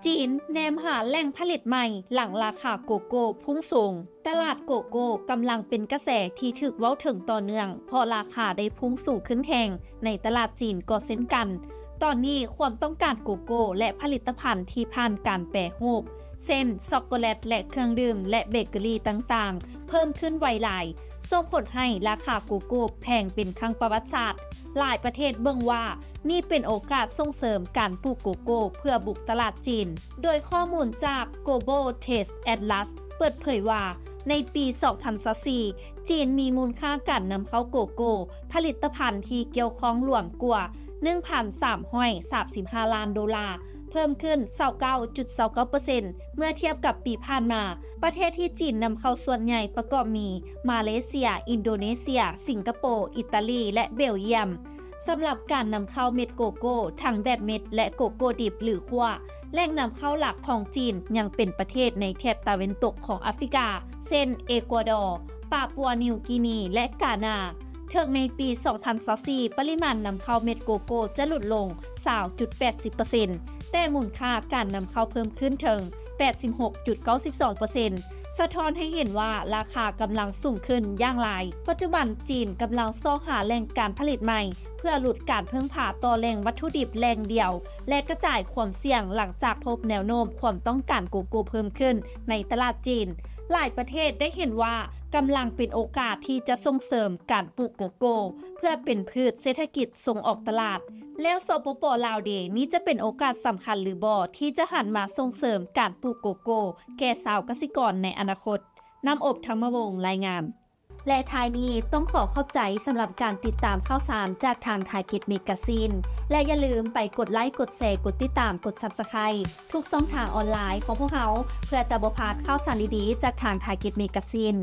ຈີນແນມຫາແຫຼ່ງຜະລິດໃໝ່ ຫຼັງລາຄາໂກໂກ້ພຸ່ງສູງ. ຕະຫຼາດໂກໂກ້ກຳລັງເປັນກະແສທີ່ຖືກເວົ້າເຖິງຕໍ່ເນື່ອງ ເພາະລາຄາໄດ້ພຸ່ງສູງຂຶ້ນແຮງໃນຕະຫຼາດຈີນກໍເຊັ່ນກັນ. ຕອນນີ້ຄວາມຕ້ອງການໂກໂກ້ ແລະ ຜະລິດຕະພັນທີ່ຜ່ານການແປຮູບ ເຊັ່ນ ຊັອກໂກແລັດ ແລະ ເຄື່ອງດື່ມ ແລະ ເບເກີຣີຕ່າງໆ ເພີ່ມຂຶ້ນໄວຫຼາຍ, ສົ່ງຜົນໃຫ້ລາຄາໂກໂກ້ແພງເປັນຄັ້ງປະຫວັດສາດ. ຫຼາຍປະເທດເບິ່ງວ່ານີ້ເປັນໂອກາດສົ່ງເສີມການປູກໂກໂກ້ເພື່ອບຸກຕະຫຼາດຈີນ. ໂດຍຂໍ້ມູນຈາກ Global Trade Atlas ເປີດເຜີຍວ່າ ໃນປີສອງພັນຊາວສີ່ ຈີນມີມູນຄ່າການນຳເຂົ້າໂກໂກ້ ຜະລິດຕະພັນທີ່ກ່ຽວຂ້ອງລວມກວ່າ ໜຶ່ງພັນສາມຮ້ອຍສາມສິບຫ້າລ້ານໂດລາ, ເພີ່ມຂຶ້ນ ຊາວເກົ້າຈຸດຊາວເກົ້າເປີເຊັນ ເມື່ອທຽບກັບປີຜ່ານມາ. ປະເທດທີ່ຈີນນຳເຂົ້າສ່ວນໃຫຍ່ປະກອບມີ ມາເລເຊຍ, ອິນໂດເນເຊຍ, ສິງກະໂປ, ອີຕາລີ ແລະ ເບລຢ້ຽມ. ສຳລັບການນຳເຂົ້າເມັດໂກໂກ້ ທັງແບບເມັດ ແລະ ໂກໂກ້ດິບ ຫຼື ຂົ້ວ, ແຫຼ່ງນຳເຂົ້າຫຼັກຂອງຈີນຍັງເປັນປະເທດໃນແຖບຕາເວັນຕົກຂອງອາຟຣິກາ ເຊັ່ນ ເອກົວດໍ, ປາປົວນິວກີນີ ແລະ ການາ. ເຖິງໃນປີສອງພັນຊາວສີ່ ປະລິມານນຳເຂົ້າເມັດໂກໂກ້ຈະຫຼຸດລົງ ຊາວຈຸດແປດສິບເປີເຊັນ ແຕ່ມູນຄ່າການນຳເຂົ້າເພີ່ມຂຶ້ນເຖິງ ແປດສິບຫົກຈຸດເກົ້າສິບສອງເປີເຊັນ ສະທ້ອນໃຫ້ເຫັນວ່າລາຄາກຳລັງສູງຂຶ້ນຢ່າງຫຼາຍ. ປັດຈຸບັນຈີນກຳລັງຊອກຫາແຫຼ່ງການຜະລິດໃໝ່ ເພື່ອຫຼຸດການເພິ່ງພາຕໍ່ແຫຼ່ງວັດຖຸດິບແຫຼ່ງດຽວ ແລະ ກະຈາຍຄວາມສ່ຽງຫຼັງຈາກພົບແນວໂນ້ມຄວາມຕ້ອງການໂກໂກ້ເພີ່ມຂຶ້ນໃນຕະຫຼາດຈີນ. ຫຼາຍປະເທດໄດ້ເຫັນວ່າກຳລັງເປັນໂອກາດທີ່ຈະສົ່ງເສີມການປູກໂກໂກ້ ເພື່ອເປັນພືດເສດຖະກິດສົ່ງອອກຕະຫຼາດ. ແລ້ວ ສປປ ລາວເດ ນີ້ຈະເປັນໂອກາດສຳຄັນຫຼືບໍ່ ທີ່ຈະຫັນມາສົ່ງເສີມການປູກໂກໂກ້ແກ່ຊາວກະສິກອນໃນອະນາຄົດ? ນ້ຳອົບ ທຳມະວົງ ລາຍງານ. ແລະ ທ້າຍນີ້ຕ້ອງຂໍຂອບໃຈສຳລັບການຕິດຕາມຂ່າວສານຈາກທາງ Target Magazine ແລະ ຢ່າລືມໄປກົດໄລ, ກົດແຊ, ກົດຕິດຕາມ, ກົດ Subscribe ທຸກຊ່ອງທາງອອນລາຍຂອງພວກເຮົາ ເພື່ອຈະບໍ່ພາດຂ່າວສານດີໆຈາກທາງ Target Magazine.